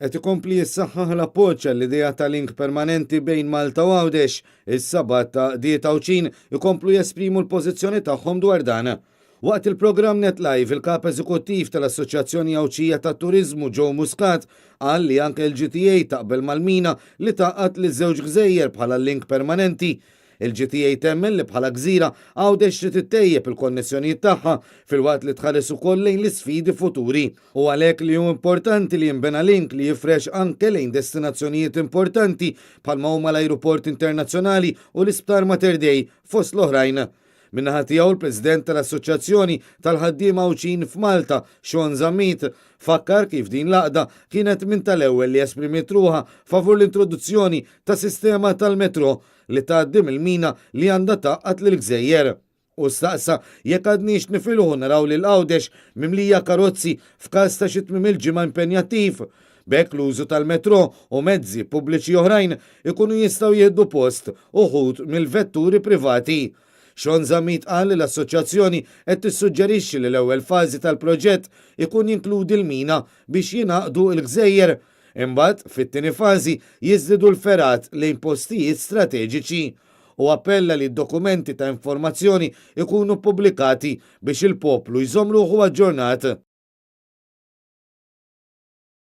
Qed ikompli jissaħħaħ l-appoġġ għall-idea ta' link permanenti bejn Malta u Għawdex. Issa b'għadd ta' għaqdiet Għawdxin ikomplu jesprimu l-pożizzjoni tagħhom dwar dan. Waqt il-programm Net Live, il-Kap Eżekuttiv tal-Assoċjazzjoni Għawdxija tat-Turiżmu Joe Muscat qal li anke l-GTA taqbel mal-mina li tgħaqqad liż-żewġ gżejjer bħala link permanenti. Il-GTA temmen li bħala gżira, Għawdex trid ittejjeb il-konnessjonijiet tagħha filwaqt li tħares ukoll lejn l-isfidi futuri. Hu għalhekk li hu importanti li jinbena link li jifrex anke lejn destinazzjonijiet importanti bħalma huma l-Ajruport Internazzjonali u l-Isptar Mater Dei, fost l-oħrajn. Min-naħa tiegħu l-President tal-Assoċjazzjoni tal-Ħaddiema Għawdxin f'Malta, Sean Zammit, fakkar kif din l-għaqda kienet minn tal-ewwel li esprimiet ruħha favur l-introduzzjoni ta' sistema tal-metro li tgħaddi mill-mina li għandha tgħaqqad lill-gżejjer. Hu staqsa jekk għadniex nifilħu naraw lil Għawdex mimlija karozzi f'każ ta' xi tmiem il-ġimgħa impenjattiv. B'hekk l-użu tal-metrò u mezzi pubbliċi oħrajn ikunu jistgħu jieħdu post uħud mill-vetturi privati. Sean Zammit qal li l-assoċjazzjoni qed tissuġġerixxi li l-ewwel fażi tal-proġett ikun jinkludi l-mina biex jingħaqdu l-gżejjer. Imbagħad, fit-tieni fażi, jiżdiedu l-fergħat lejn postijiet strateġiċi. Hu appella li d-dokumenti ta' informazzjoni jkunu ppubblikati biex il-poplu jżomm ruħu aġġornat.